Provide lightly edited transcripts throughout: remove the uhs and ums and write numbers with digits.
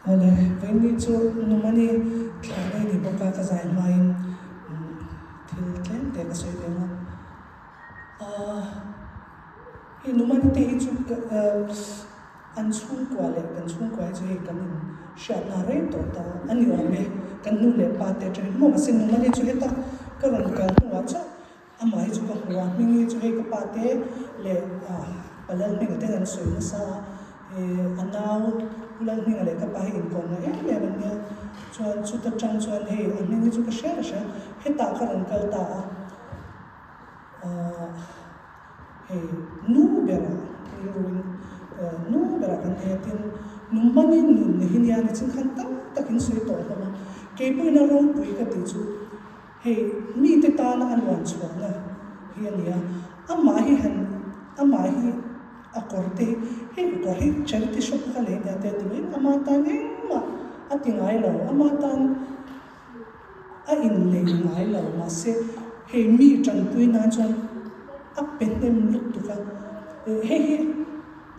Awle, vawiin ni chu Numani thla nei ni bawk a, ka zai hmain thil tlem te ka sawi ve ang a. Ahh, hei Numani te hi chu an chhungkua leh kan chhungkua hi chu hei kan in hriatna rei tawh ta a ni awm e, kan nu leh pa te atangin maw mahse Numani chu heta ka rawn kal hnuah chauh Amah hi chu ka hmu a, hming hi chu hei ka pa te leh pa Lalhminga ten an sawi nasa a, ih a nau Pu Lalhminga leh ka pa hi inkawmna em em an nia, chuan chuta tang chuan hei a hming hi chu ka hria ka hria, hetah ka rawn kal ta a, ahh hei nu berah rilruin nu berah kan nei a, tin nungmani nun ni hi nia nichin khan tam takin sawi tawh hlawm a, keipawhin a ropui ka tih chu. Hei mite tana a luan chhuahna hi a ni a, amah hi han amah hi a kawr te hi hei ka kawr hi charity shop a ka lei nia te a ti mai ama tan engmah a ti ngai lo ama tan a inlei ngai lo mahse hei mi tanpui nan chuan a pe hnem lutuk a hei hi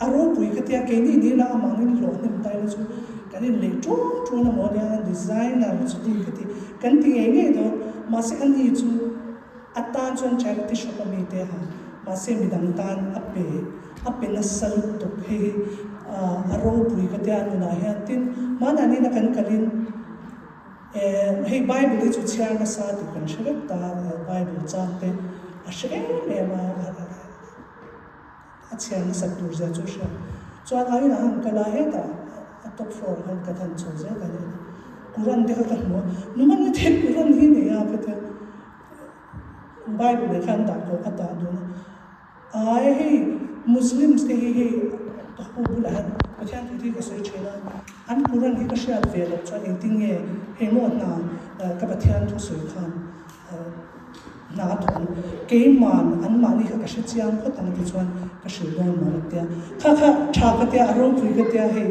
A ropui ka tia, keini ni ila amah angin hlawh hnem ta ila chu kan inlei ṭuan ṭuan a maw nia, designer chu ti ka ti, kan ti ngei ngei dawn, mahse a ni chu a tan chuan charity shop a mi te ha, mahse midang tan a pe, a pe nasa lutuk hei hi a ropui ka tia a nunah hian, tin hmanah nina kan kalin hei bible hi chu chhiar nasa tih kan hre vek ta, bible chang te a hre em em a. A chhiar nasat tur zia chu a hria. Chuan a inah han kal a, hetah a top floor ah khan ka than chho zel ka nia. Quran te kha ka hmu a, nungan na thei Quran hi nei a ka tia. Bible leh khan dah pawh a dah dun a. Ai hei Muslims te hi hei ka pu bulah hian Pathian thu hi ka sawi thin a, an Quran hi ka hriat ve loh chuan engtin nge hei maw hna ka Pathian thu sawi khan Hna a thawng. Keiman anmahni kha ka hre chiang phawt ang tichuan ka hrilh dawn maw ka tia. Kha kha tha ka tia, a ropui ka tia hei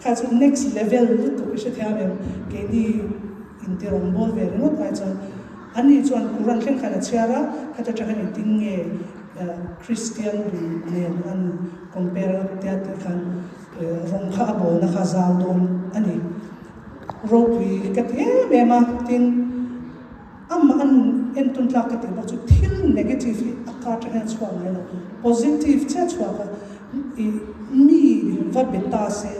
kha chu next level lutuk i hrethiam em? Keini inti rawngbâwl ve ringawt ai chuan ani chuan Quran thleng khan a chhiar a, khata tang hian engtin nge Christian nen an compare a tia tih khan rawng kha a bawlna kha a zau dawn a ni. Ropui ka ti em em a, tin. Amah an entawn tlak ka tih bawk chu thil negative hi a ka atang hian a chhuak ngai lo, positive chiah a chhuak a, ih mi va be ta se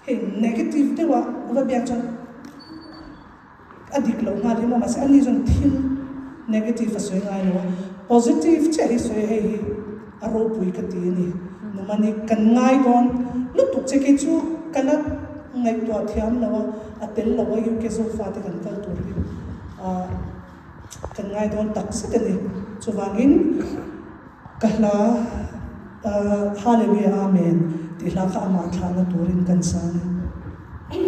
hei negative deuha va biak chuan a dik loh nghal hi maw mahse ani chuan thil negative a sawi ngai lo a, positive chiah hi sawi hei hi a ropui ka ti a ni. Numani kan ngai dawn lutuk che kei chu ka la ngaihtuah thiam lo a, a tel lo a UK Zofa te kan kal tur hi ah kan ngai dawn tak zet a ni. Chuvangin ka hla ah Hallelujah Amen tih hla kha amah thlahna turin kan sang e.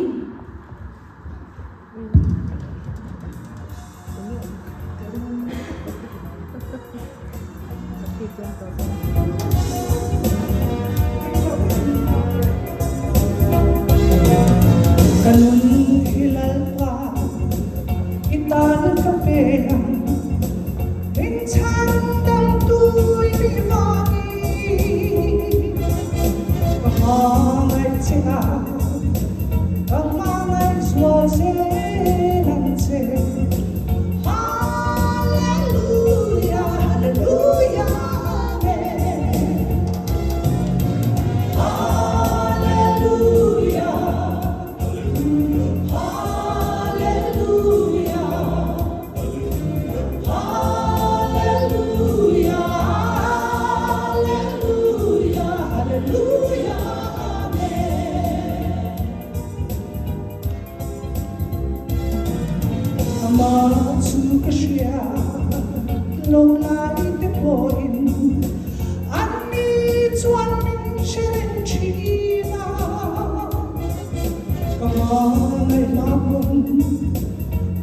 Ka nun hi Lalpa i tan ka pe ang, min chhan dangtu i nih vangin ka hmangaih che a. Ka hmangaih zual zel ang che. Hallelujah, hallelujah, amen. Hallelujah, hallelujah, hallelujah, hallelujah, hallelujah, amen. Amah chu ka hria lo lai te pawhin anni chuan min hre reng thin a, ka hmangaihna pawn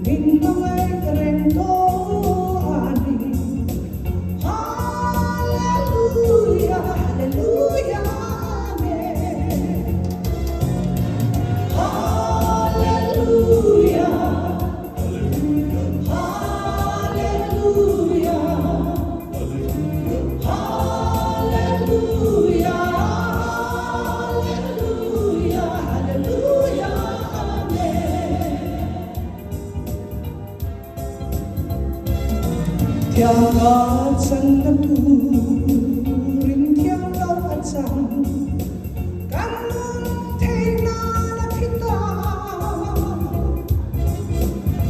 min hmangaih reng tawh a ni. Hallelujah, hallelujah, amen. Hallelujah, hallelujah, hallelujah, hallelujah, hallelujah, amen. Thiam ka channa turin thiam lo a chang, kan nun theih nan a thi ta.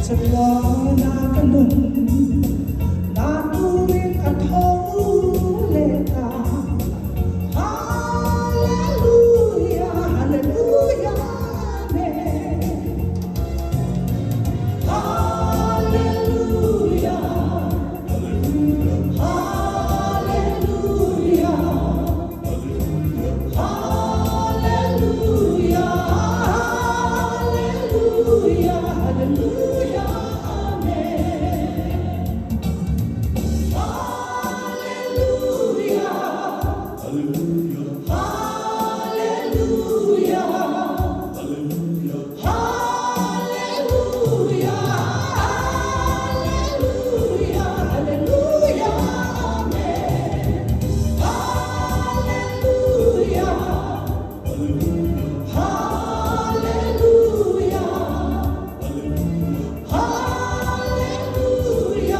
Chatuana ka nun na turin a tho leh ta. Hallelujah, Hallelujah, Amen. Hallelujah, Hallelujah, Hallelujah, Hallelujah, Hallelujah, Amen. Hallelujah, Hallelujah, Hallelujah, Hallelujah, Hallelujah, Amen. Hallelujah, Hallelujah, Hallelujah,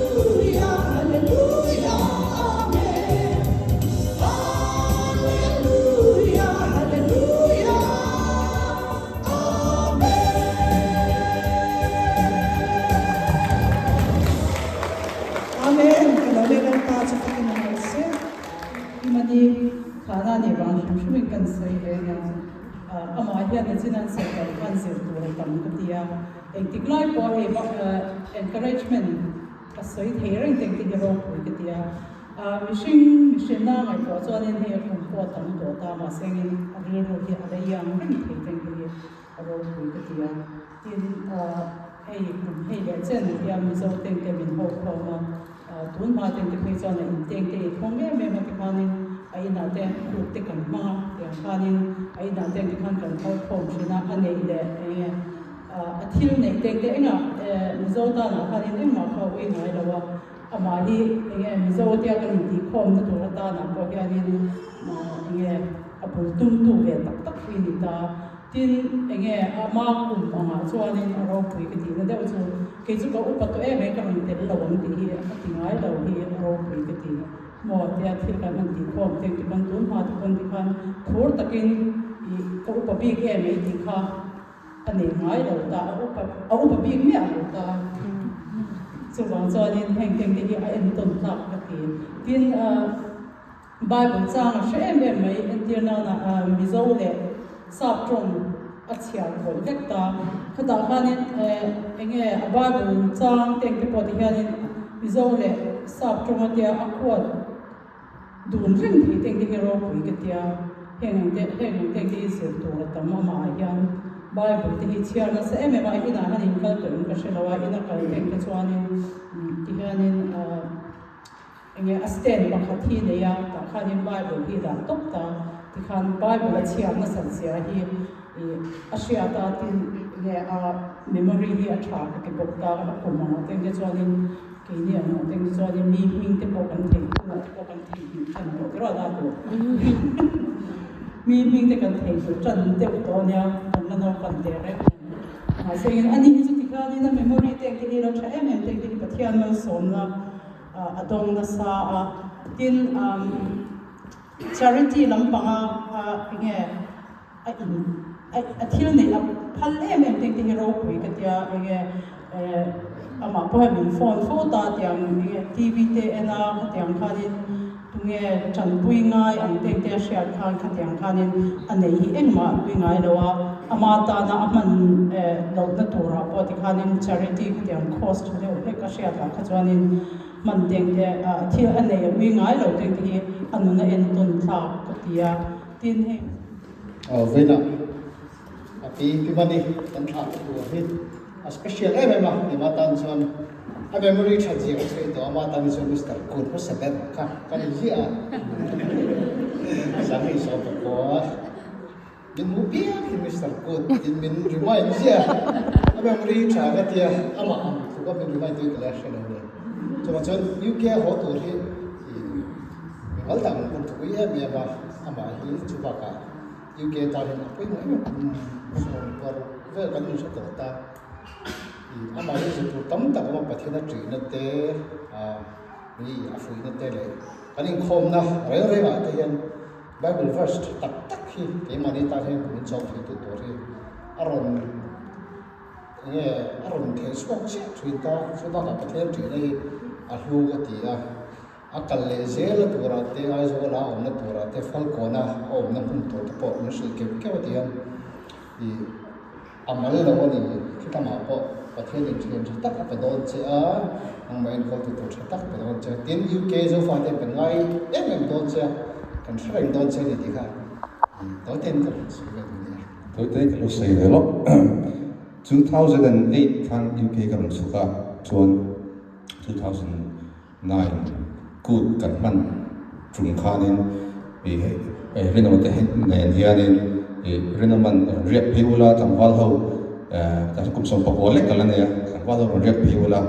Hallelujah, Hallelujah, Amen. Hallelujah, Hallelujah, Amen. Amen. Ka lo leh Lalpa chu fakin a ngaih se. Imani khana nih vang hrim hrimin kan sawi ve nia. Amah hian nichin an sawi tawh khan zir tur a tam ka ti a. Engtik lai pawh hei encouragement a sawi thei reng teng te hi ropui ka ti a. Mihring mihrinna ngaihtuah chuanin hei a kum pawh a tam tawh ta mahse engin a rilru hi a la iang reng thei teng te hi a ropui ka ti a. Tin, hei kum hei leh chen hian Mizo tengte min ho khawm a, tun hma tengte phei chuan a intengte i thawng em em a tikhanin a inah te kut te kan hmang a, tiang khanin a inah tengte khan kan kal khawm thin a, a neih leh eng nge a thil neih tengte engah Mizo tanah khanin engmah kha a ui ngai lo a, amah hi eng nge Mizo tia kan intihkhawmna tur atanah pawh hianin eng nge a bul tumtu ve tak tak hi a ni ta. Tin, enge ama kum angah chuanin a ropui ka tihna deuh chu, kei chu ka upa tawh em e, ka rawn tel lo ang tih hi a ti ngai lo hi a ropui ka ti. Maw tia thil kan han tih khawm teng ti pawn tun hma te pawn tikhan phur takin i ka upa bik em e tih kha a nei ngai lo ta, a upa a upa bik miah lo ta. Chuvang chuanin heng teng te hi a entawn tlak ka ti. Tin, Bible chang a hre em em mai, entir nana Mizo leh Sap tawng a chhiar khawih vek ta. Khatah khanin enge a Bible chang te engte pawh ti hianin Mizo leh Sap tawng atia a quote dun reng thei te engte hi ropui ka tia. Heng ang te heng ang te engte hi zir tur a tam amah ah hian Bible te hi chhiar nasa em em a, inah hian inkal tawh in ka hre lo a, ina kal te engte chuanin ti hianin. Enge a stand pakhat hi nei a, tah khanin Bible hi dah tawp ta, tikhan Bible a chhiar nasat zia hi ih a hriat a, tin enge a memory hi a tha ka ti bawk ta, a kum ang ah te enge chuanin keini ang ah te enge chuanin mi hming te pawh kan theih hunah te pawh kan theihnghilh tan tawh tiraw a tur mi hming te kan theihnghilh tan deuh tawh ania kan la naupan teh reng reng mahse engin ani hi chu tikhanin a memory te engte hi a lo tha em em te engte hi Pathian malsawmna a dawng nasa a, tin charity lampanga enge a in a thil neih a phal em em teng te hi ropui ka tia enge amah pawh hian min phone fo ta tiang enge TV te en a khatiang khanin tunge tanpui ngai ang teng te a hriat khan khatiang khanin a nei hi engmah a pui ngai lo a, ama tana a hman lohna turah pawh tikhanin charity khatiang cause tha deuh hlek a hriat lah kha chuanin hman teng te thil a nei a ui ngai lo teng te hi a nun a entawn thlak ka ti a, tin hei. Aw vawiinah a pi pi mani kan thlah ta tur hi a special em em a, ema tan chuan a memory that zia ka sawi tawh a, ama tan hi chuan Mister Kut hmasa ber kha ka ni ziah a, Sangi saw ta pawh a, min hmuh piang hi Mister Kut tiin min remind ziah a, a memory tha ka tia amah ang tluk a min remind tu hi ka la hre lo le, chuvang chuan UK a haw tur hi mi mal tak ang kan thupui em em a, amah hi chubakah UK tan hian a pawimawh em em sawm paruk vel kan inhre tawh ta. Amah hi zirtur tam tak awm a, Pathian a ṭihna te, mi a fuihna te leh kan inkhawmna reng rengah te hian Bible verse ṭha tak tak hi keimahni tan hian min chawm theitu tur hi a rawn eng nge a rawn theh chhuak chiah ṭhin ta. Chu bakah Pathian ṭihna hi a hlu ka ti a, a kal leh zel a turah te, Aizawl a awmna turah te, Falkawna a awmna hmun tur te pawh min hrilh keuh keuh a ti hian ih A mal lo a ni. Khitamah pawh Pathian in thian tha tak a pe dawn che a, nangmah enkawltu tur tha tak a pe dawn che a. Tin, UK Zofate kan ngai em em dawn che a, kan hre reng dawn che a ni tih kha tawitein ka rawn sawi ve duh nia. Tawitein ka lo sawi ve lawk. 2008 khan UK ka rawn chhuk a, chuan 2009 kut kan hman tum khanin ih hei rinawm te nen hianin ih rinawman rawn riak phei ula tlangval ho eh tah chuan kum 19 lek ka la nei a tlangval ho rawn riak phei ula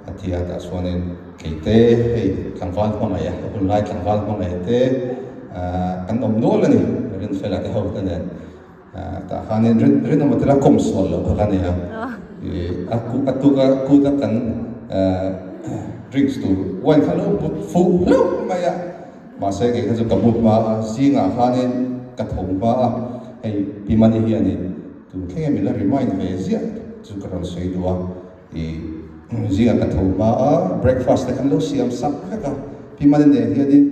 a ti a tah chuanin kei te hei tlangval hmangaih a hun lai tlangval hmangaih te ah kan awm nual a ni rinfela te ho te nen ah tah khanin rinawma te la kawm sual loh kha ka nei a ih a a tuk a kut a kan eh drinks tur wine kha lo hmu fuh hlauh mai a. Mahse kei kha chu ka mu hma a, zingah khanin ka tho hma a, hei Pi Mani hianin tun thleng em ila remind ve ziah chu ka rawn sawi duh a, ih zingah ka tho hma a, breakfast te kan lo siam sak vek a, Pi Mani nen hianin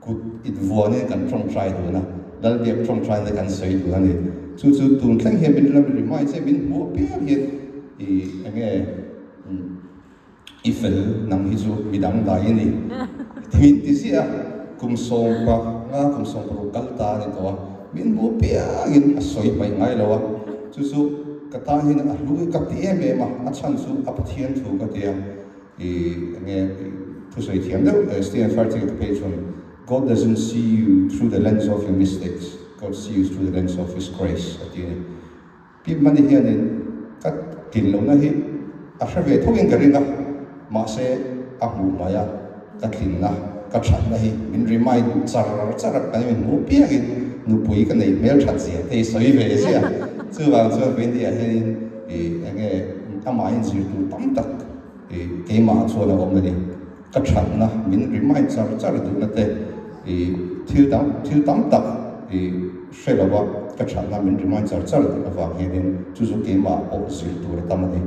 kut invuanin kan tawngtai dun a, Lalbiak tawngtaina te kan sawi dun a ni. Chu chu tun thleng hian min la remind chiah, min hmuh apiang hian ih enge I fel nang hi chu mi dang dai i ni. Min ti ziah a, kum 15 kum 16 kal ta a ni tawh a, min hmuh piangin a sawi hmaih ngai lo a, chu chu ka tan hian a hlu ka ti em em a, a chhan chu a Pathian thu ka ti a, i enge thusawi thiam deuh Stephen Furtick te phei chuan God doesn't see you through the lens of your mistakes, God see you through the lens of his grace a ti a ni. Pi Mani hianin ka tin lohna hi a hre ve thoin ka ring a, mahse a hmuh hmai a, ka tlinna, ka thatna hi min remind char char a, kan min hmuh piangin nupui ka nei hmel that zia te hi sawi ve zia. Chuvang chuan Wendy ah hianin ih enge amahin zir tur tam tak ih keimah ah chuan a awm a ni. Ka thatna min remind char char duhna te ih thil dang thil tam tak ih hre lova ka thatna min remind char char duh avang hianin chu chu keimah pawh zir tur a tam a ni.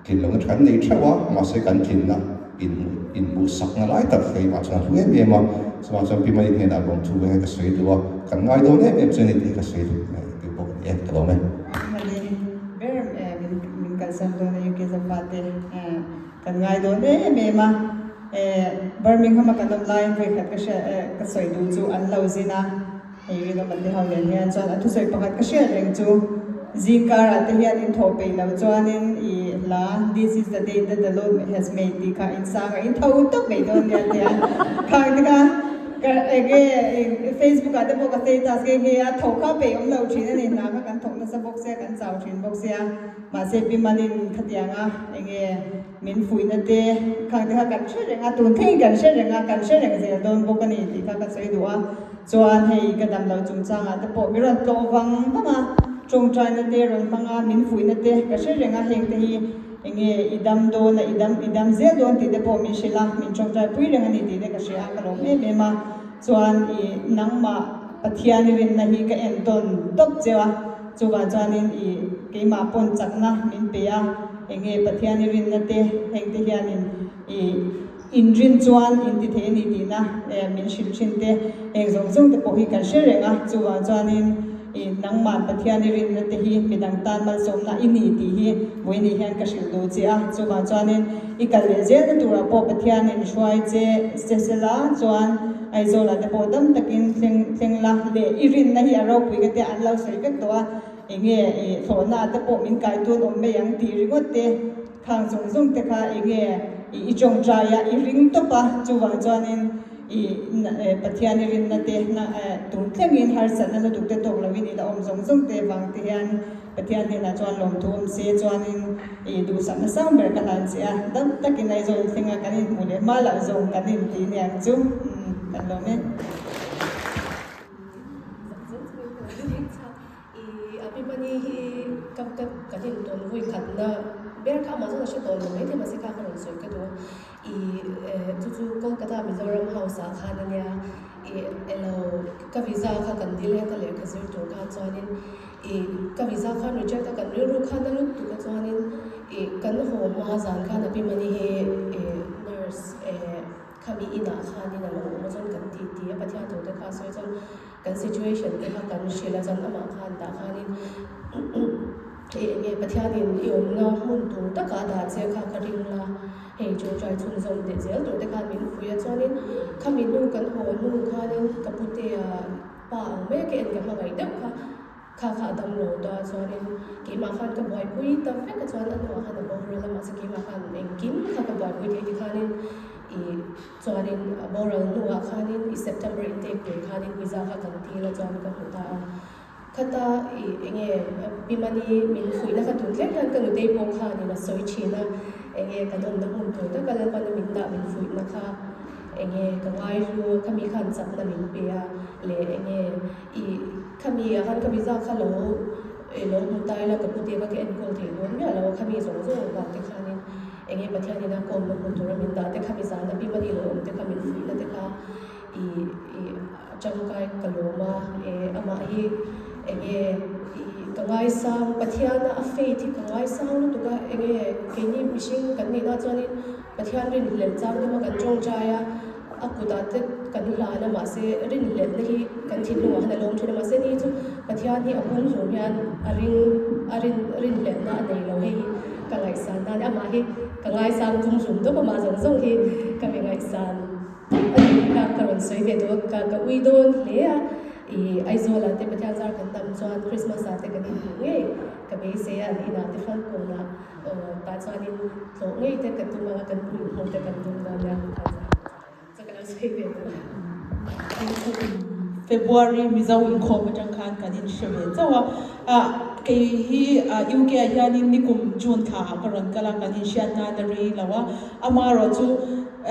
Tlin lohna tha kan nei theuh a, mahse kan tlinna inhmuh inhmuhsakna lai tak keimah chuan a hlu em em a, chuvang chuan Pi Mani hnenah lawmthu ve ka sawi duh a, kan ngai dawn em em chu a ni tih ka sawi duh bawk a ni e, ka lawm e. Pi Mani ber min min kalsan dawn a UK Zafate. Kan ngai dawn em em a, Birmingham a kan awm laiin vawikhat ka hriat ka sawi duh chu an lo zin a, hei rinawm an ti ho nen hian chuan a thusawi pakhat ka hriat reng chu zingkarah te hian in thawh peih loh chuanin i hla This is the day that the Lord has made tih kha in sang a, in tho tawp mai dawn nia tia khang te kha ka enge Facebook ah te pawh ka status nghe nghe a, tho kha peih awm lo thin a ni, hna kha kan thawk nasa bawk sia kan chau thin bawk sia. Mahse Pi Malin khatianga enge min fuihna te khang te kha kan hre reng a, tun thlengin kan hre reng a, kan hre reng zel dawn bawk a ni tih kha ka sawi duh a. Chuan hei ka dam loh chungchangah te pawh mi rawn tlawh vang vang a, tawngtaina te rawn hmang a, min fuihna te ka hre reng a, heng te hi enge i dam dawn a, i dam i dam zel dawn tih te pawh min hrilh a, min tawngtai pui reng a ni tih te ka hria a, ka lawm em em a. Chuan i nangmah Pathian i rinna hi ka entawn tawp cheu a, chuvah chuanin i keimah pawn chakna min pe a, enge Pathian i rinna te heng te hianin i inrin chuan in ti thei a ni tihna min hrilh thin te, heng zawng zawng te pawh hi kan hre reng a, chuvah chuanin i nangmah Pathian i rinna te hi midang tan malsawmna i ni tih hi vawiin hian ka hrilh duh che a, chuvah chuanin i kal leh zelna turah pawh Pathianin hruai che che sela chuan Aizawlah te pawh dam takin thleng thleng la leh i rinna hi a ropui ka tia an lo sawi vek tawh a, enge i thlawhna te pawh min kai tun awm mai ang tih ringawt te khang zawng zawng te kha enge i i tawngtai a i ring tawp a, chuvang chuanin i Pathian i rinna te na tun thlengin harsatna lutuk te tawk loin i la awm zawng zawng te vang te hian Pathian hnenah chuan lawmthu awm se chuanin i duhsakna sang ber ka hlan che a, dam takin Aizawl thlenga kan inhmuh leh hma loh zawng kan inti aniang chu kan lawm e. I Abhimani hi ka ka kan intawn vui khatna. ber kha amah chuan a hre tawh lo maithei mahse kha ka rawn sawi ka duh a i chu chu Kolkata Mizoram House ah khan ania i elo ka visa kha kan dil heta lehkha zir tur khan chuanin i ka visa khan reject a kan rilru khan a lut tuk a chuanin i kan haw hma zan khan a pi mani hi i nurse eh Khami inah khanin a lo awm a chuan kan ti ti a, Pathian thu te kha a sawi chuan kan situation te kha kan hrilh a chuan amah khan tah khanin eng nge Pathianin i awmna hmun tur takah dah che kha ka ring la, hei chu try chhunzawm teh zel tur te khan min fuih a chuanin khami hnu kan haw hnu khanin ka putea pa ang mai a ka en ka hmangaih deuh kha. Kha kha a dam lo ta chuanin keimah khan ka buaipui ta vek a chuan a hnuah khan a boral a mahse keimah khan engkim kha ka buaipui thei tikhanin i chuanin a boral hnuah khanin i September intake tur khanin visa kha kan dil a chuan ka hmu ta a khata i enge Pi Mani min fuihna kha tun thleng hian ka nutei pawh khanin a sawi thin a enge kan awmna hmun tur taka Lalpana min dah min fuihna kha enge ka ngaihlu a khami khan chakna min pe a leh enge I khami ah khan ka visa kha lo lo hmu ta ila ka pute kha ka enkawl thei dawn miah lo a, khami zawng zawng vang te khanin eng nge Pathianin a kawmna hmu tura min dah te khami zana pi mani lo awm te kha min fuihna te kha i i tangkai ka lawm a, e amah hi eng nge i ka ngaisang Pathiana a faith hi ka ngaisang lutuk a, eng nge keini mihring kan nihna chuanin Pathian rinhlelh chang te pawh kan tawngtai a. A kutah te kan hlan a mahse rinhlelhna hi kan thinlungah khan a lawm thin a mahse ni chu Pathian hi a pum hlum hian a ring a rin rinhlelhna a nei lo hei hi ka ngaihsan nan amah hi ka ngaisang pum hlum dawp amah zawng zawng hi ka mi ngaihsan a ni kha ka rawn sawi ve duh a ka ka ui dawn hle a ih Aizawl ah te Pathian zar kan dam chuan Christmas ah te kan inhmuh ngei ka beisei a an inah te Falkawn ah. Aw, tah chuanin tlawh ngei te ka tum anga kan pui hmuh te kan tum dawn nia, chu ka lo sawi ve duh. February Mizo inkhawm atang khan kan inhre ve chauh a, ah kei hi UK ah hianin nikum June thla ah ka rawn kal a, kan inhriat nan a rei lo a, amaherawhchu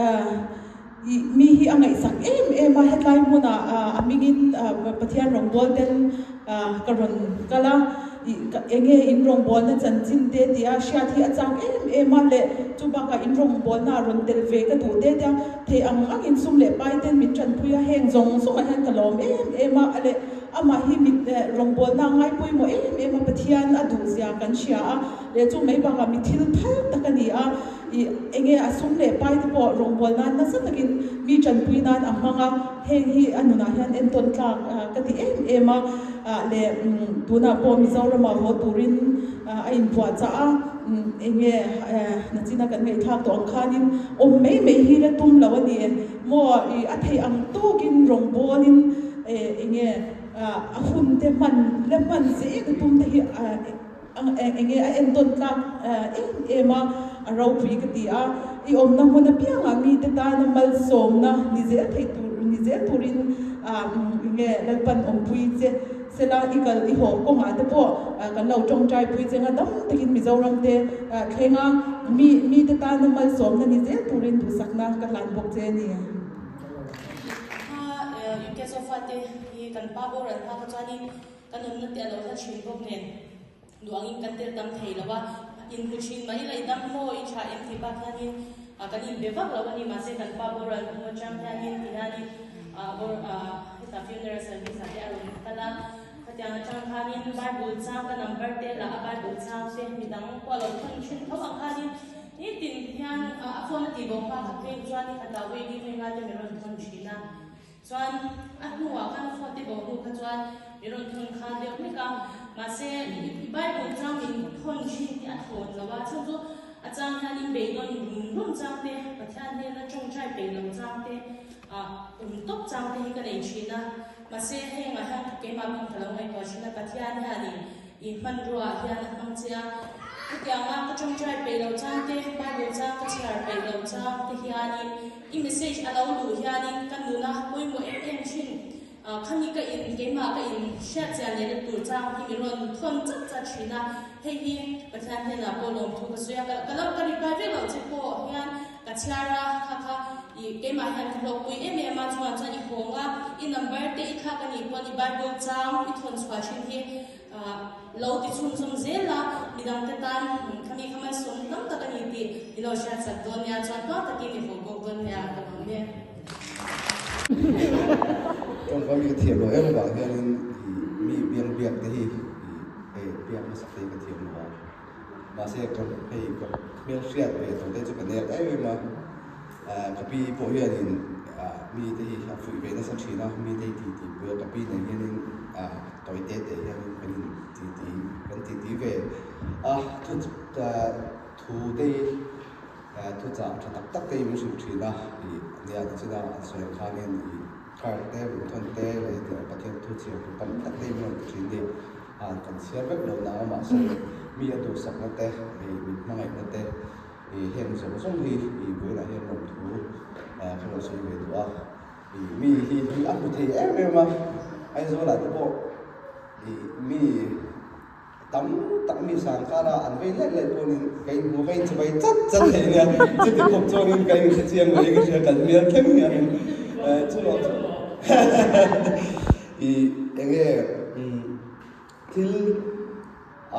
ah ih mi hi a ngaihsak em em a, hetlai hmunah a hmingin Pathian rawngbâwl ten ka rawn kal a, ih eng nge in rawngbâwlna chanchin te tia hriat hi a châk em em a leh chu bakah in rawngbâwlna a rawn tel ve ka duh te tia thei ang angin sum leh pai ten min ṭanpui a, heng zawng zawngah hian ka lâwm em em a, a leh amah hi mit rawngbâwlna a ngaipawimawh em em a, Pathian a duhzia kan hria a, leh chu mai bakah mi thil phal tak a ni a. Ih, enge a sum leh pai te pawh rawngbâwl nan nasa takin mi ṭanpui nan a hmang a, heng hi a nunah hian entawn tlak ka ti em em a, leh tunah pawh Mizoramah haw turin a inpuahchah a, enge nachina kan ngaihthlak tawh ang khanin awm mai mai hi la tum lo a ni maw, ih a theih ang tawkin rawngbâwlin enge a hun te hman la hman zel a tum te hi. Eng nge a entawn tlak em em a, a ropui ka ti a, i awmna hmun apiangah mite tana malsawmna ni zel thei tur ni zel turin eng nge Lalpan awmpui che sela i kal i haw kawngah te pawh kan lo tawngtai pui che nga dam takin Mizoram te thleng a, mi mite tana malsawmna ni zel turin duhsakna ka hlan bawk che a ni. Kha UK sofa te hi kan pa boral hma kha chuanin Kan awmna te a lo hla thin bawk nen duh angin kan tel tam thei lo a, inhmu thin mai ila i dam maw i tha em tih bak hianin kan inbe vak lo a ni mahse kan pa boral hnu atang hianin ti hianin heta funeral service ah te a rawn kal a, khatiang atang khanin Bible chang ka number te lah a Bible chang te midang pawh a lo thawn thin tho ang khanin nitin hian a phone a tih bo hma khat phei chuan ni khatah weekly venga te min rawn thawn thin a. Chuan a hnuah khan a phone te bo hnu kha chuan mi rawn thawn khan deuh hlek a, mahse i Bible chang min thawn thin hi a thawn lo a, chhan chu a chang hian in beidawn rum rum chang te, Pathian hnena tawngtai peih lo chang te, ah awm tawp chang te hi ka nei thin a, mahse hengah hian keimah pawhin ka lo ngaihtuah thin a, Pathian hianin I hmanrua ah hian a hmang che a, hetianga ka tawngtai peih loh chang te, Bible chang ka chhiar peih loh chang te hianin i message a lo luh hianin ka nuna pawimawh em em thin. Khami ka in keimah ka in hriat chian leh na tur chang hi mi rawn thawn chat chat thin a, hei hi Pathian hnenah pawh lawmthu ka sawi a, ka lo ka reply vek loh che pawh hian. Ka chhiar a, kha kha i keimah hian ka hlawkpui em em a, chungah chuan i hawng a, i number te i thlak a nih pawn i Bible chang i thawn chhuah thin hi lo ti chhunzawm zel a, midangte tan khami kha malsawmna tam tak a ni tih i lo hriat chak dawn nia, chuan hma takin i haw bawk dawn nia ka lawm e. Tawngkam hi ka thiam lo em avang hianin mi biang biak te hi i biak hmasak te hi ka thiam lo a. Mahse ka hei ka hmel hriat ve tawh te chu ka nel em em a, ka pi pawh hianin mi te hi a fuih ve nasa thin a, mi te hi ti ti pui a, ka pi nen hianin tawi te te hianin kan in ti ti kan ti ti ve a, thu thu te hi thu chah tha tak tak te hi min hrilh thin a, ih nia tichina an sawi ang khanin ih card te runthawn te leh hetiang Pathian thu chhiar tur tam tak te hi min rawn ti thin a ni. Han kan chhiar vek lo nang a mahse mi a duhsakna te ih min hmangaihna te ih heng zawng zawng hi ih vawiinah hian lawmthu ka lo sawi ve duh a ih mi hi hi a hmu thei em em a Aizawlah te pawh ih mi tam tak mi sang kara an vei leh leh pawhin ka inhmu ka inchivai chat chat thei nia chuti khawp chuanin ka inhre chiang mai ka hria kan hmel thleng hianin chuvang chu Ih enge thil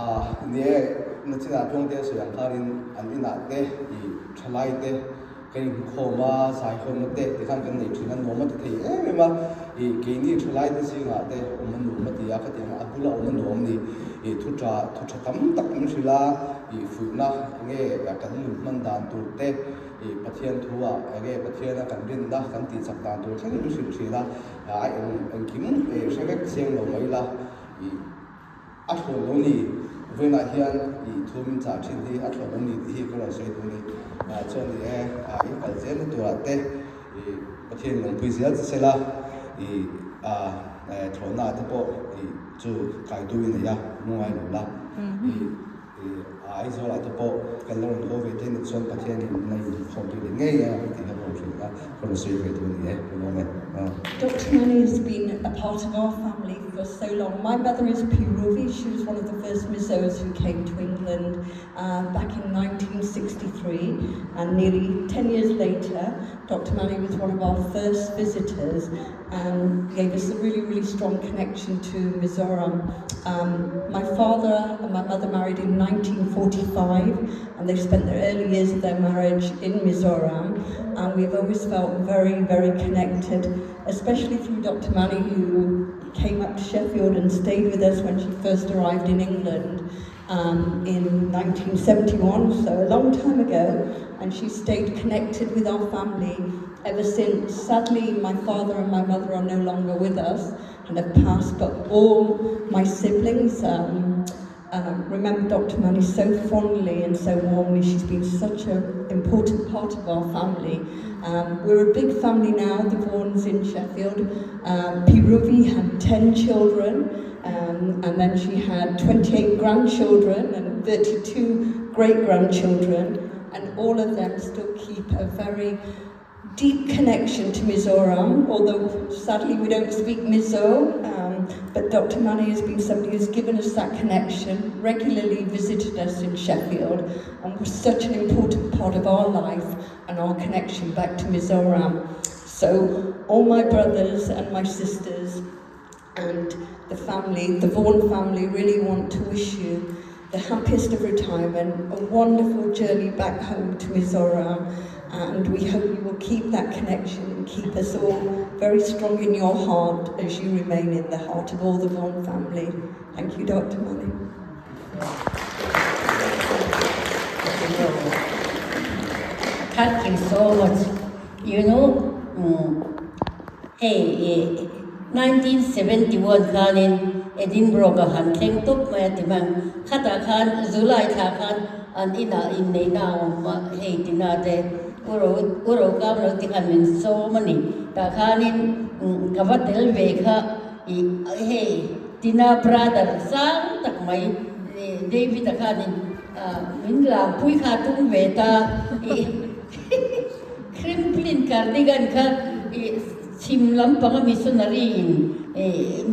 ah ni e nachinah tluangte a sawi ang khanin an inah te ih thalai te ka inkhawm a zaikhawmna te tikhan kan nei thin a nuam a ti thei em em a ih keini thalai te zingah te awm a nuam a ti a khatiang a bula awm a nuam a ni ih thu tha thu tha tam tak min hrilh a ih fuihna enge kan nun hman dan tur te ih Pathian thu ah enge Pathiana kan rinna kan tih chak dan tur thlengin min hrilh thin a. A eng engkim hre vek chiang lo mai la, ih a thlawn lo ni, vawiinah hian ih thu min chah thin hi a thlawn lo ni tih hi ka rawn sawi duh a ni. Chuan ni e, i kal zel na turah te ih Pathian lawmpui zel che sela, ih a thlawnna ah te pawh ih chu kai duh i nei a, lungngai lo la, ih. Aizawlah te pawh kan la rawn haw ve thei nih chuan Pathianin min la inkhawm pui leh ngei a tih ka rawn hrilh a, ka rawn sawi ve duh a ni e, ka lawm e. Doctor Mani has been a part of our family for so long. My mother is Piruvi. She was one of the first Mizos who came to England uh, back in 1963 and nearly 10 years later Dr. Mani was one of our first visitors and gave us a really, really strong connection to Mizoram. Um, my father and my mother married in 1945 and they spent their early years of their marriage in Mizoram and we've always felt very, very connected, especially through Dr. Mani who came up to Sheffield and stayed with us when she first arrived in England um, in 1971, so a long time ago, and she stayed connected with our family ever since. Sadly, my father and my mother are no longer with us and have passed, but all my siblings um, um, remember Dr. Mani so fondly and so warmly. She's been such an important part of our family. Um, we're a big family now, the Vaughans in Sheffield. Um, Piruvi had 10 children, um, and then she had 28 grandchildren and 32 great-grandchildren, and all of them still keep a very deep connection to Mizoram, although sadly we don't speak Mizo, um, but Dr. Mani has been somebody who's given us that connection, regularly visited us in Sheffield, and was such an important part of our life and our connection back to Mizoram. So all my brothers and my sisters and the family, the Vaughan family, really want to wish you the happiest of retirement, a wonderful journey back home to Mizoram, and we hope you will keep that connection and keep us all very strong in your heart as you remain in the heart of all the Vaughan family. Thank you, Dr. Mani. Thank you so much. You know, um, hei 1971 khanin Edinburgh a han thleng tawp mai a ti mai ang. Khatah khan July thla khan an inah inneihna a awm a, hei tina te u ro u ro kau lo ti khan min sawm a ni. Tah khanin ka va tel ve kha ih hei tina brother sang tak mai David-a khanin min lampui kha a tum ve ta ih. Crimplin cardigan kha ih chhim lampanga missionary in ih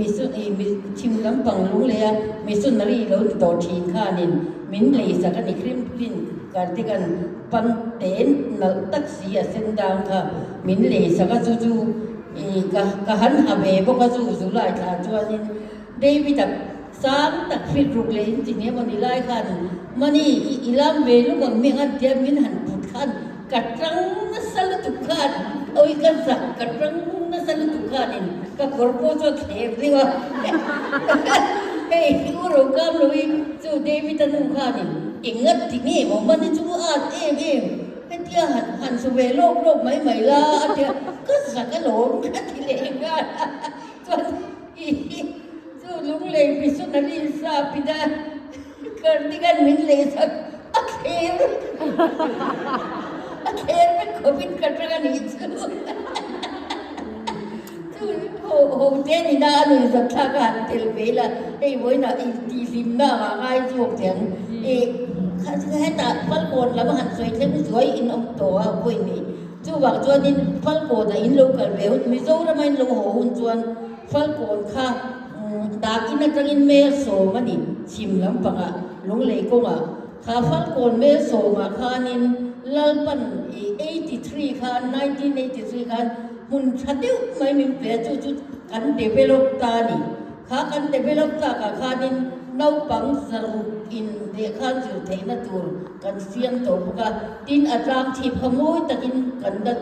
chhim lampang lung lei a missionary lo ni tawh thin khanin min lei sak a ni Crimplin. Kartikan pan te nalh tak si a sen dang kha min lei sak a chu chu i ka ka han ha ve bawk a chu July thla chuanin David-a sang tak fit ruk leh in ti nge maw ni lai khan Mani i i lam ve luk ang mi ang tia min han put khan ka tang nasa lutuk khan awi ka zak ka tang nasa lutuk khanin ka kawr pawh chu a thlep deuh a hei u ro kam lo i chu David-a nu khanin enga ti nge maw Mani chu at em em hetia han han su ve lawk lawk mai mai la a tia ka zak alawm ka ti leh nghal a chuan Chu lunglei missionary sapina cardigan min leisak a thler a thler vek khawpin ka tang a nih chu. Chu ho ho te nina a nuih zat thlak a han tel ve ila hei vawiinah intihhlimna ah ngai zawk teh ang. Hetah Falkawn lam a han sawi thleng zuai in awm tawh a vawiin Chuvang chuanin Falkawnah in lo kal ve hun, Mizorama in lo haw hun chuan Falkawn kha dakin atangin mel sawm a ni, chhim lampangah, Lunglei kawngah. Kha Falkawn mel sawmah khanin Lalpan i 83 khan, 1983 khan hmun tha deuh mai min pe a, chu chu kan develop ta a ni. Kha kan develop tlakah khanin naupang zaruk in lehkha an zir theihna tur kan siam tawh bawk a, tin a tlang chhip kha mawi takin kan la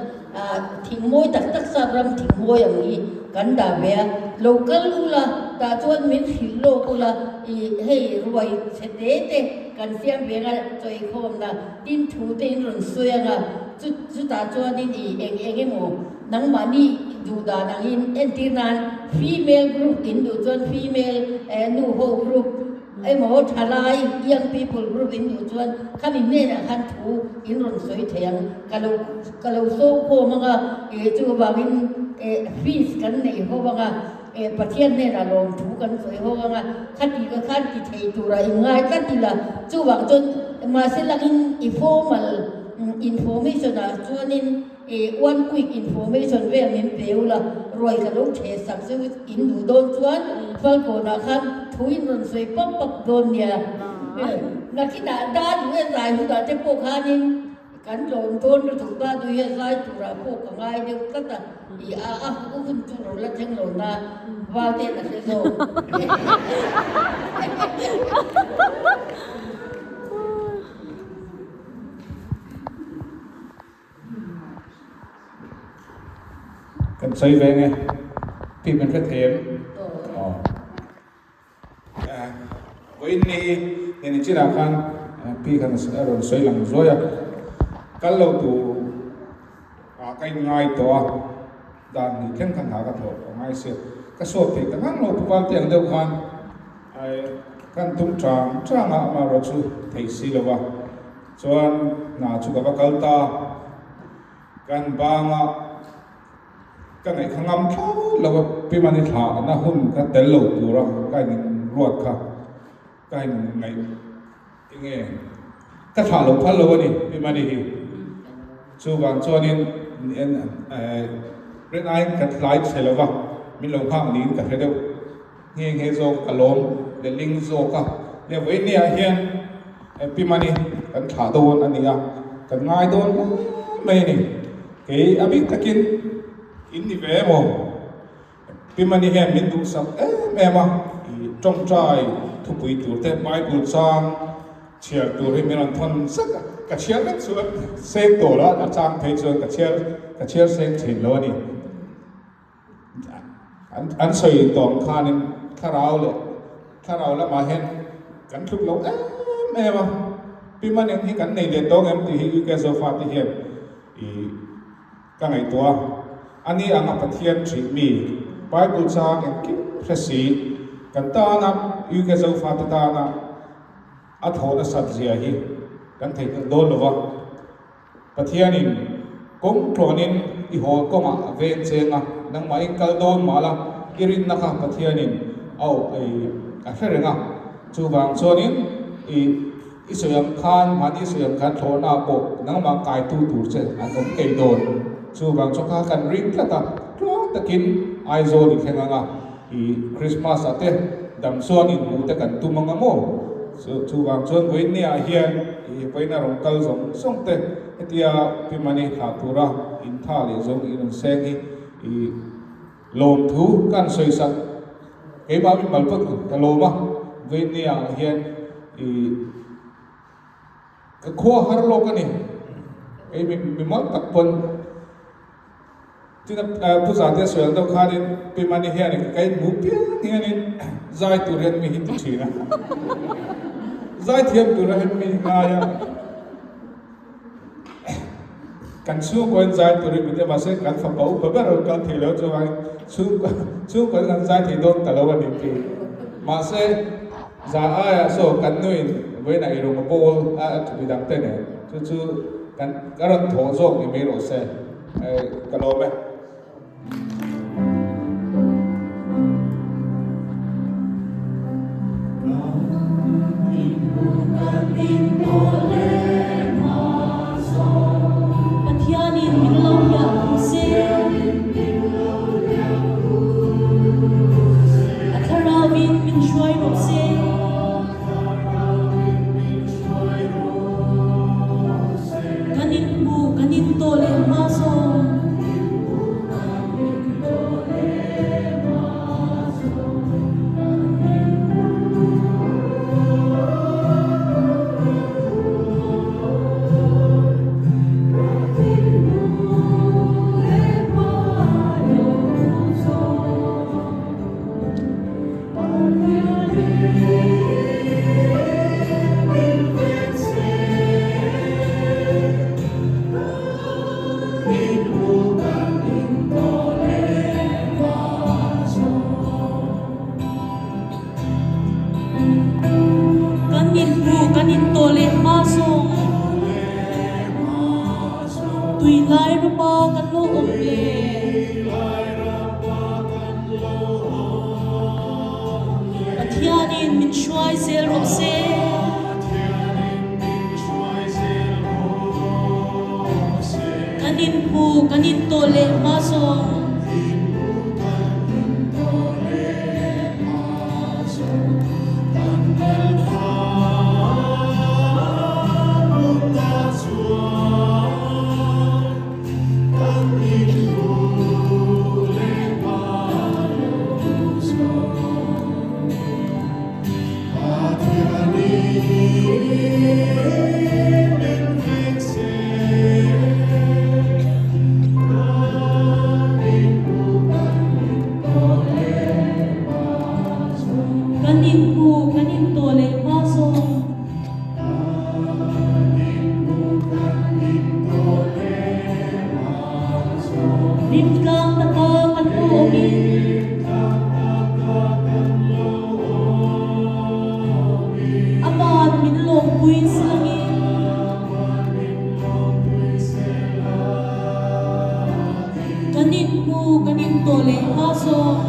thing mawi tak tak sap ram thing mawi ang hi kan dah ve a, lo kal ula tah chuan min hrilh lawk ula i hei ruai chhe te te kan siam ve anga chawikhawmna tin thu te in rawn sawi anga chu chutah chuanin i eng eng emaw Nangmahni duh dan angin entir nan female group in duh chuan female nu ho group emaw thalai young people group in duh chuan khami hnenah khan thu in rawn sawi thei ang. Ka lo ka lo sawm khawm anga chuvangin fees kan nei ho anga Pathian hnenah lawmthu kan sawi ho anga khati ka khan ti thei tura in ngai tlat ila chuvang chuan mahse langin i formal information ah chuanin E one quick information vel min pe ula, ruai ka lo ṭhe sak chu in duh dawn chuan Falkawnah khan thu in rawn sawi pap pap dawn nia. Nakinah da duh e zai hunah te pawh khanin kan tlawm dawn lutuk da duh hian zai turah pawh ka ngai deuh tlat a, i a a u hun chu ro la thleng lo na val ten a hre zawk. Kan sawi ve nge tih min hre thei em? Aw. Vawiin ni neni chinah khan pi khan a rawn sawi lang zuai a, kal lo tur ah ka inngai tawh a, dan hnih thleng khan hna ka thawh a ngai sia, ka suak thei ta ngang lo pu Valte ang deuh khan kan tum chang chang a, amaherawhchu chu theih si lo va. Chuan hna chu ka va kal ta, kan banga ka ngaih kha ngam thlawt lo a, Pi Mani thla na hun kha tel lo tura ka in ruat kha ka in ngaih enge ka thlah lo phal lo a ni Pi Mani hi. Chuvang chuanin rin aiin ka tlai chhe lo va, min lo nghak niin ka hre deuh. Nghe nghe zawk ka lawm leh ling zawk a, leh vawinia hian Pi Mani kan thlah dawn a ni a, kan ngai dawn hle mai a ni. Kei a bik takin in ni ve emaw? Pi Mani hian min duhsak em em a, i tawngtai thupui tur te Bible chang chhiar tur hi min rawn thawn zet a, ka chhiar vek chuan seng tawh lo a, a chang phei chuan ka chhiar ka chhiar seng thin lo a ni. An sawi tawng khanin thlarau leh thlarau lamah hian kan tluk lo em em a, Pi Maneng hi kan nei leh tawng em tih hi UK Zofa te hian i ka ngaihtuah a, ani anga Pathian ṭhih mi Bible chang engkim hre si kan tana UK Zofa te tana a thawh nasat zia hi kan theihnghilh dawn lo va. Pathianin kawng tluanin i haw kawngah a veng cheng a, nangmah in kal dawn mah la, i rinna kha Pathianin a awh ei a hre reng a. Chuvang chuanin i i sawi ang khan, mahni sawi ang khan thlawhna pawh nangmah kaitu tur che an awm ngei dawn. Chuvang chuan kha kan ring tlat a, tluang takin Aizawl i thleng ang a, i Krismas ah te dam chuan inhmuh te kan tum ang a maw? Chu chuvang chuan vawiinniah hian i vawiina rawn kal zawng zawng te hetia Pi Mani thlah tura intha leh zawng i rawn seng hi i lawmthu ka han sawi sak. Keimah mi mal pawh ka lawm a, vawiinniah hian i ka khua har lawk a ni. Kei mi mal tak pawn. Tin a Pu Zate sawi ang deuh khanin Pi Mani hianin ka kai hmu piang hianin zai tur hian mi hi ti thin a. Zai thiam tura hian mi hi ngai a. Kan chhungkaw in zai turin min ti a, mahse kan fapa upa ber a rawn kal thei lo chuvangin chhungkaw chhungkaw in kan zai thei dawn ta lo a ni ti. Mahse za aiah saw kan nuin vawiinah i rawn bawl a midang te nen chu chu kan ka rawn thawh zawk ni mai rawh se. Ka lawm e. Pathianin min lo hiah thu se. A thlarauin min hruai rawh se. Kan inhmu, kan intawh leh hma zawng. Kan inhmu, kan intawh leh hma zawng. Tui lai rapa kan lo awm le. Pathianin min hruai zel rawh se. Kan inhmu, kan intawh leh hma zawng. Kan inhmu, kan intawh leh hma zawng. Limtlang taka kan lo awmin Aman min lawmpui silangin Kan inhmu kan intawh leh hma zawng.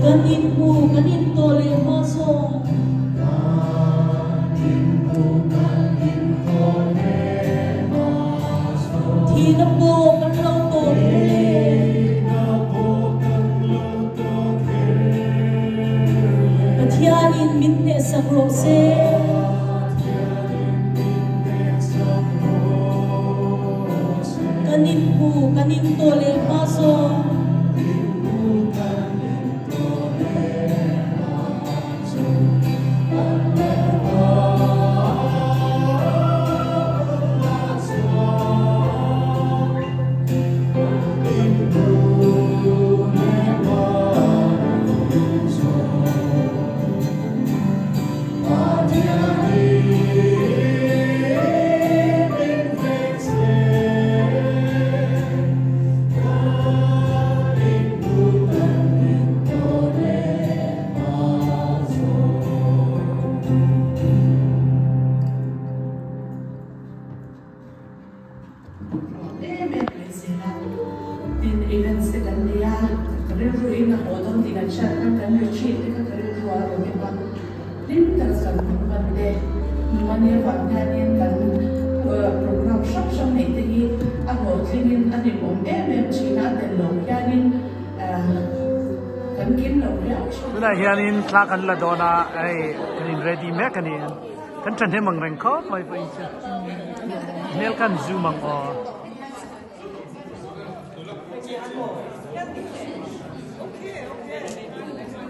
Kan inhmu, kan intawh leh hma zawng. Thihna pawh kan lo tawh kher le. Pathianin min hnehsak rawh se. Kan inhmu, kan intawh leh hma zawng. Events te kan nei a, ka rilru in a haw dawn tih kan hriat khan kan retreat te kha ka rilru a rawn em a, hlim tak kan hun hman te, mahni avang hianin kan program hrang hrang neih te hi a hlawhtlingin a hlimawm em em thin a, a tel lo hianin kan kim lo riau thin. Tunah hianin thla kan la dawn a, hei kan in ready mek a ni. Kan thahnem ang reng khawp mai pawhin chu hmel khan zoom ang aw.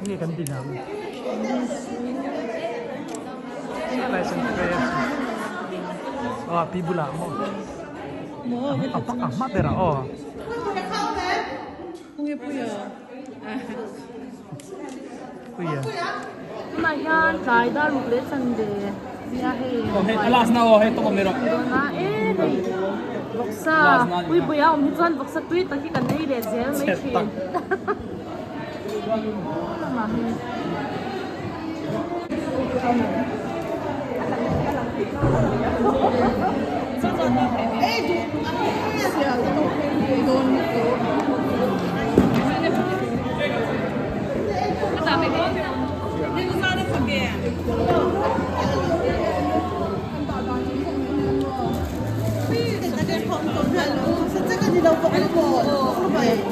Nge kan din ang? Helai san prayers. Oh, pi bula mo. A hma bera aw. Puia. Tunah hian tlai dar ruk leh chanve nia hei. Aw hei a last na aw hei tawp awm ni rawh. Dawn a e hei vawksa pui pui a awm hi chuan vawksa tui tak hi kan ei leh zel mai thin. Lamah hei.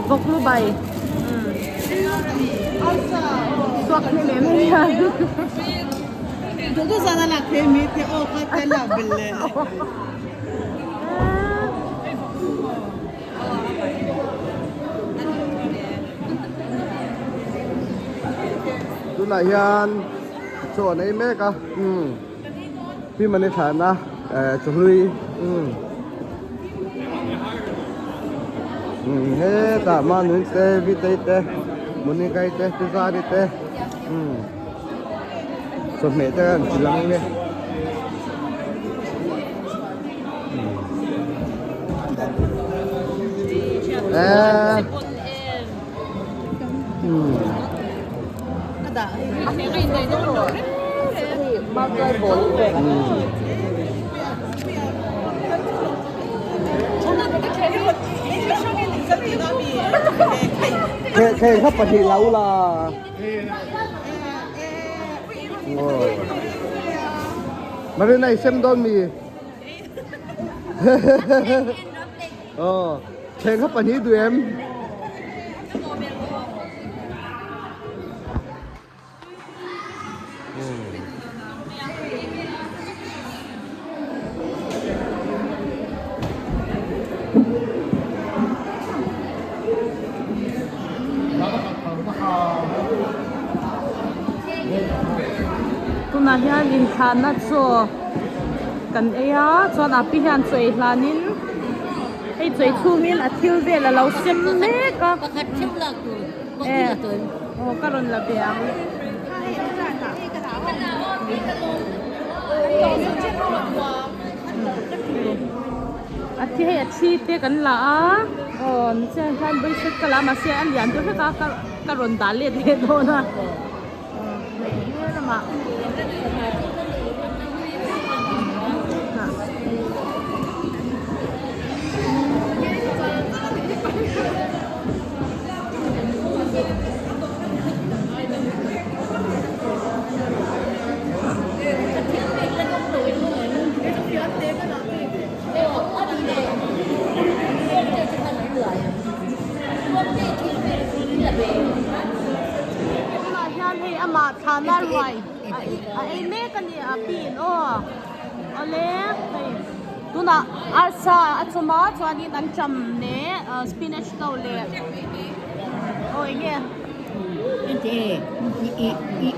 Vawk lu bai suak hnem em hian Tunah hian chaw an ei mek a umm hlim an i thlan a eh chawhlui umm umm hetah manui te vitei te munikai te tizari te umm chawhmeh te an ti lang nia. Kheng kha pahnih lo la. Marina i sem dawn mi. Aw, thleng kha pahnih duh em? Tunah hian inthlahna chaw kan ei a chuan a pi hian chaw ei hlanin hei chaw ei chhungin a thil vel a lo sem mek a e aw ka rawn la ve ang. A thi hei a thi te kan la a aw nichian hian basic ka la a mahse a lian deuh hlek a ka ka rawn dah let leh dawn a he lamah Tunah hian hei amah thlana ruai a ei mek a ni a pin aw awle hei tunah arsa a chawm a chuanin an cham leh spinach to leh aw eng nge. Ente i i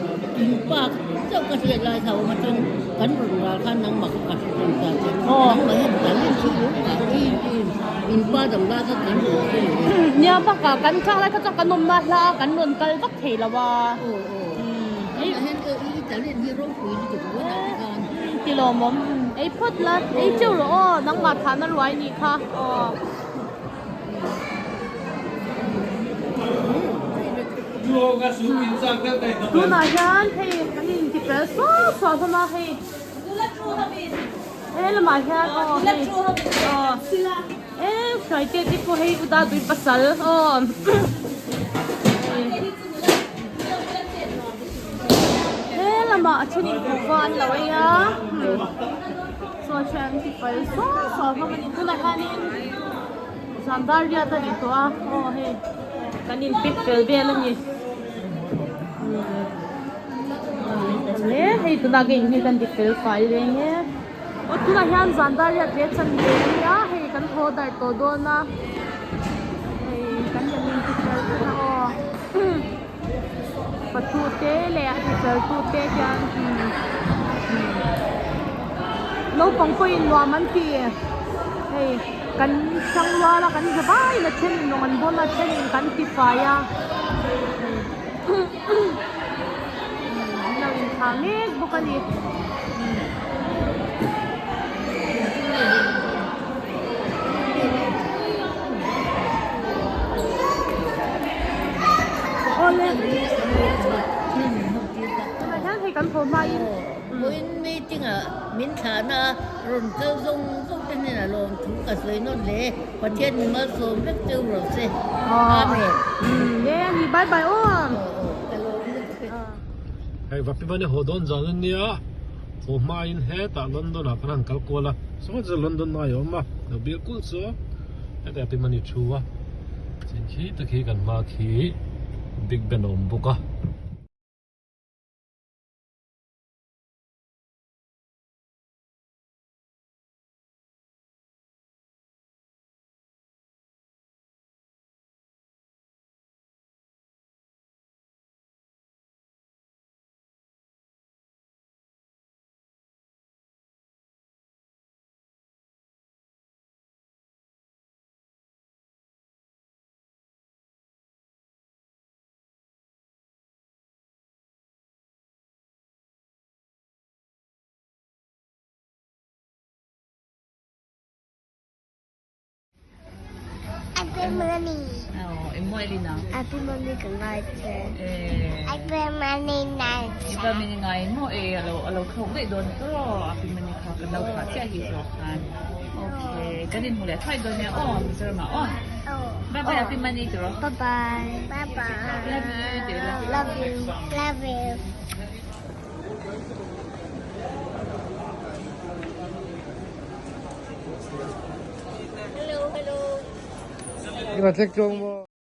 in pa chauh ka hriat lai kha awm a chuan kan rawn ral khan nangmah kha ka hre ṭan ta che nangmah hian talent hi lo ngah em em in pa dang lai kha kan rawn hre lo e. Nia bakah kan thlang lai kha chuan kan awmna hla a kan rawn kal vak thei lo a. Aw aw nangmah hian i talent hi ropui lutuk vawiinah te khan. Ti lawmawm ei phawt la ei teuh rawh aw nangmah thahna ruai nih kha aw. Tunah hian hei kan inti fel suau suau hlawm a hei. He lamah hian aw hei aw e hruaite te pawh hei u dadui pasal aw he lamah a thenin kuhva an lo ei a chaw hi an ti fai suau suau hlawm a ni tunah hianin zan dar riat a ni tawh a aw hei kan in pack fel vel a ni. Hle hei tunah ka inhming kan ti fel fai reng e aw tunah hian zan dar riat leh chan ve a nia hei kan haw darh tawh dawn a hei kan rawn inti fel vek a aw patu te leh a ti fel tu te hian naupang pawhin nuam an ti hei kan hrang rual a kan za vaiin a thenin rawng an bawl a a thenin kan ti fai a hei. An lo inthah mek bawk a ni. Awle. Tunah hian hei kan haw hmain. Vawiin meeting ah min thlahna a rawn kal zawng zawng te hnenah lawmthu ka sawi nawt hle. Pathian mi malsawm vek cheu rawh se. Amen. Nge a ni bye bye aw. Hei vapi vani haw dawn zan an nia haw hmain hetah London ah kan han kal kual a saw chu London ngai a awm a lo bial kulh chu hetah pi mani thu a chin khi tak hi kan hma khi Big Ben a awm bawk a. Happy Money. Oh, emo Elina. Happy Money ka ngai che. Eh. Happy Money ngai che. Happy Money ngai mo eh alo alo thlok daih dawn tro. Happy Money kha kan lo thlah chiah hi zawk khan. Okay, kan in hmu leh thuai dawn nia aw Mizoram ah aw. Bye bye Happy Money tiro. Bye bye. Bye bye. Love you tiro. Love you. Love you. Hello, hello. Ila tlek chuang maw?